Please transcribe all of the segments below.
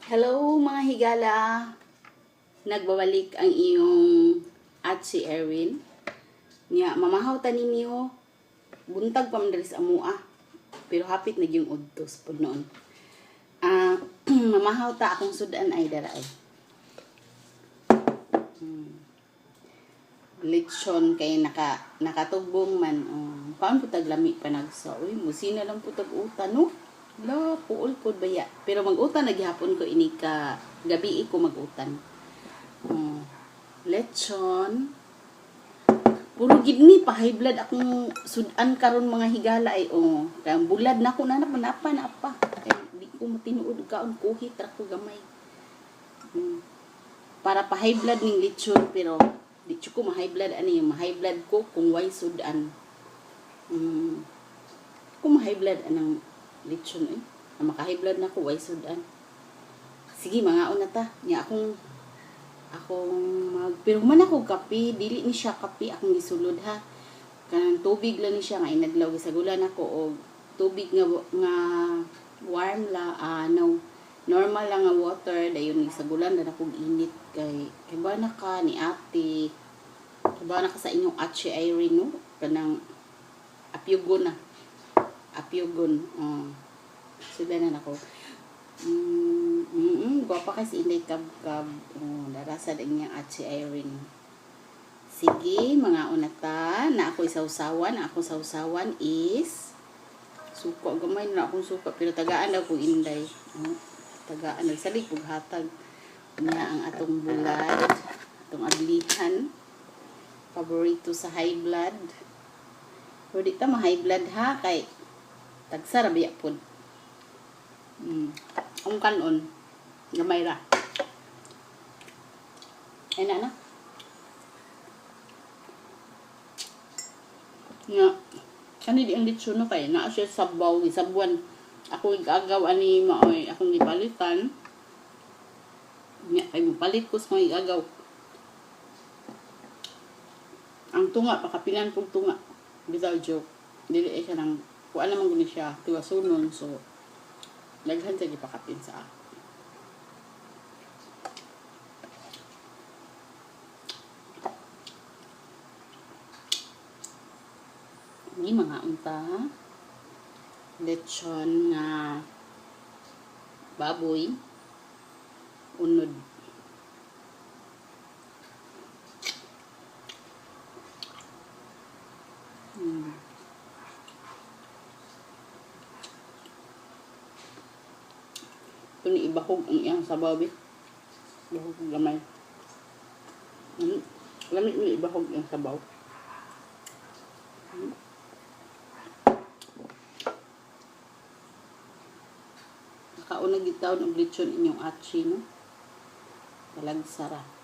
Hello, mga higala! Nagbabalik ang iyong at si Erwin. Nya, mamahaw ta ninyo. Buntag pa man diri sa amua. Pero hapit na yung udtos po noon. Mamahaw ta, akong sudan ay dara ay. Lechon kay nakatugbong man. Oh, kaon po tag lami pa nagsa. Uy, musina lang po tag utan, no? La, puol po baya. Pero mag-utan na gihapon ko ini ka gabi ko mag-utan. Oh, lechon. Puro gid ni pa high blood akong sudan karon, mga higala ay, oh. Kaya ang bulad na ko na napa na pa. Kay di ko matinuod kaon, kuhit ra ko gamay. Para pa high blood ning lechon, pero di ko ma high blood ani, ma high blood ko kung way sudan. Kung ma high blood anang lechon eh. Ang maka high blood na ko way sudan. Sige, mga una ta. Nya akong mag pero man ako kape, dili ni siya kape akong gisulod ha. Kanang tubig lang ni siya nga inadlaw, gisagulan ako og tubig nga nga warm la, no, normal lang nga water, dayon gisagulan na ako init kay ba na ka ni ate, kay ba na ka sa inyong ate Irene, no, kanang apyugon na apyugon, oh. Sudan na nako. Gwapa kay si Inday Kabkab. Oh, darasad ang iyang ate Irene. Sige, mga unata, na ako isawsawan. Na akong sawsawan is suka. Gamay na akong suka. Pero tagaan daw ko, Inday. Oh, tagaan. Nagsalig kog hatag. Niya ang atong bulad. Atong ablihan. Paborito sa high blood. Pero di ta ma-high blood ha. Kay tagsa ra biya pod. Ang kanon, gamay ra. Ay na na. Nga, kani di ang lechon no kay naa siya sabaw, gisabuan. Ako igagaw ani maoy akong gipalitan. Nya kay mopalit ko sa mga igagaw. Ang tunga pakapilan pug tunga. Bitaw joke. Dili ay siya nang kuan naman guni siya tiwasunon, so daghan sa gipakapin sa ako. Ni mga unta, lechon nga baboy unod. Ito ni ibahog ang iyang sabaw bi. Bahog ang gamay. Lami ni ibahog ang sabaw. Nakauna gitawon og lechon inyong atchi, no? Talagsara.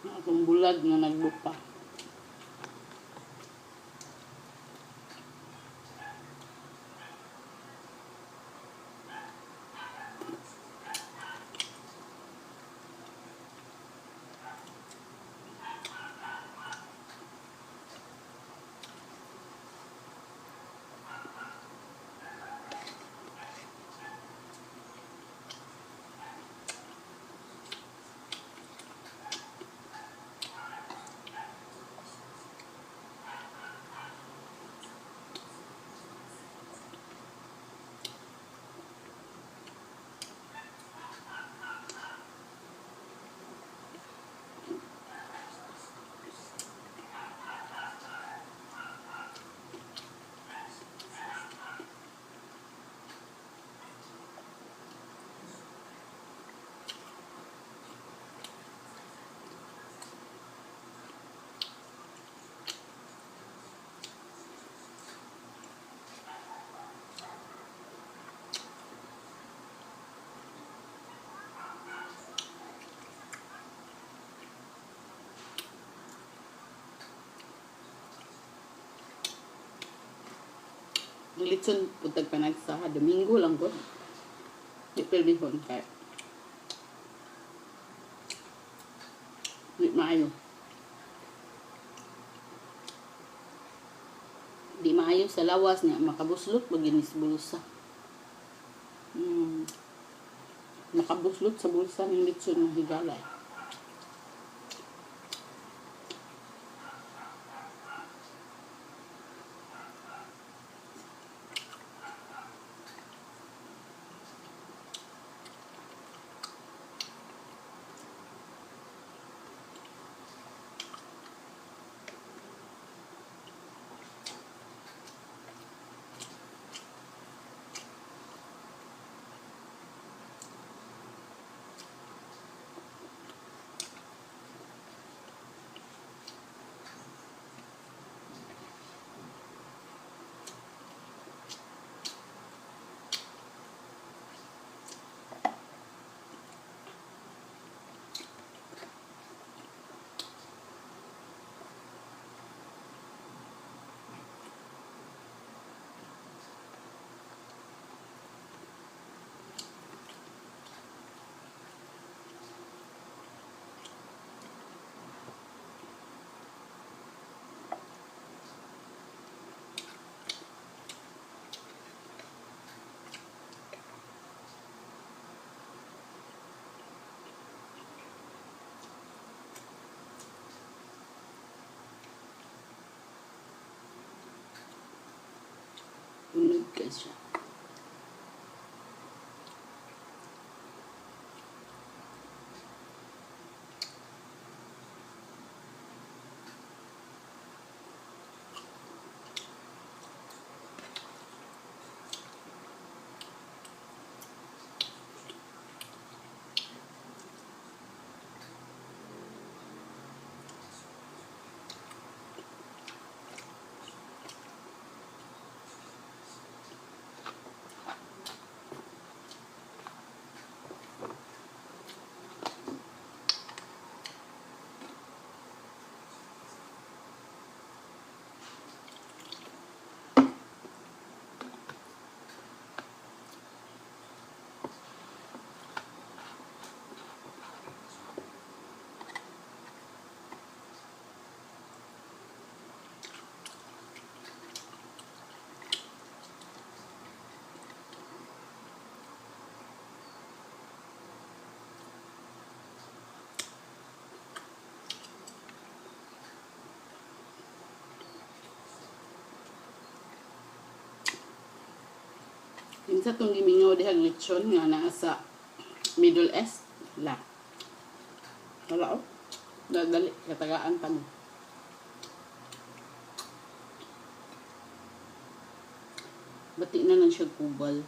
Akong bulad nga nagbupa. Ang litson putag panagsa Domingo lang gud. Di permihon kay di maayo. Di maayo sa lawas niya, makabuslot maginis bulsa. Makabuslot sa bulsa ng litson ng higala. Unod kay siya. Kinsa tong gimingaw dihang lechon nga naa sa Middle East? La. Wala oh. Dadali, katagaan ta mo. Bati na lang siya kubal.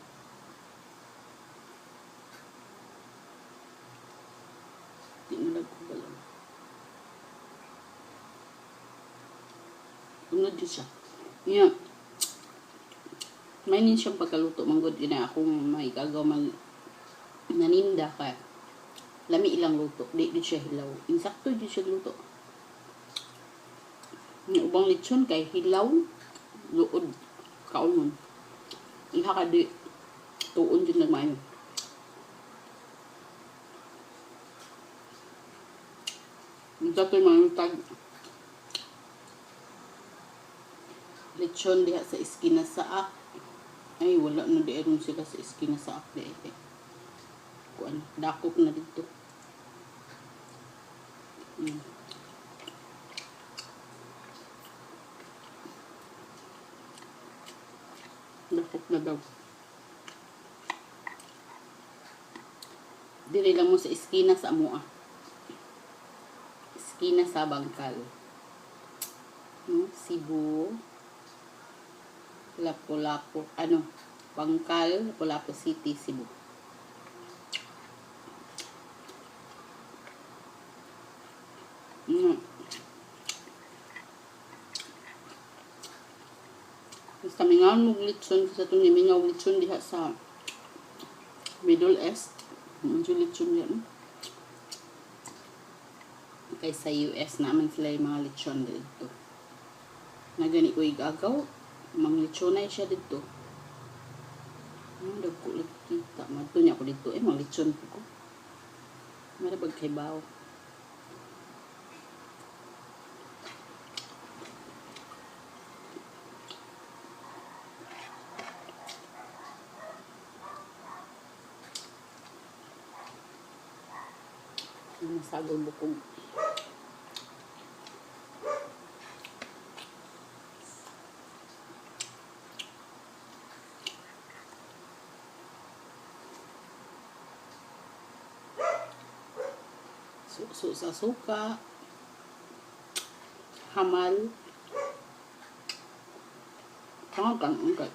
Bati na lang kubal. Oh. Unod yun siya. Yeah. May nin siyang pagkaluto manggod ina akong maigagaw mag naninda ka. Lami ilang luto, di di siya hilaw. Insakto di siya luto. Yung ubang lechon kay hilaw, luod kaunon. Iha ka di tuon din nagmayo. Insakto yung mga tag lechon diha sa iskina sa ak. Ay, wala na di aron sila sa iskina sa ak di ay. Kuan, dakop na dito. Dakop na daw. Dili lang mo sa iskina sa amoa. Iskina sa Bangkal. No? Cebu. Lapu-Lapu. Ano? Bangkal, Lapu-Lapu City, Cebu. Basta mingaw mo litson sa itong mingaw litson diha sa Middle East. Medyo litson yan. Kay sa US naman sila yung mga litson dito. Nagani ko igagaw. Mga litsonay siya dito. Dagko lagi kita. Madto niya ako dito. Eh, manglitson po ko. Marabag kay bao. Nasagol bukog. Suso sa suka. Hamal. Tangag kang ungkat.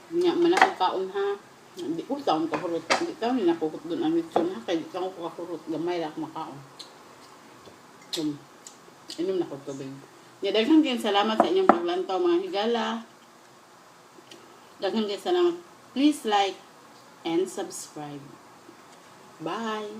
Nya man ako kaon ha. Hindi ko taon kahurot. Hindi taon ni nakuhot doon ang lechon ha. Kaya di taon ko kahurot. Gamay ra ako makaon. Inom na ko tubig. Nya daghan kayong salamat sa inyong paglantaw, mga higala. Daghan kayong salamat. Please like and subscribe. Bye!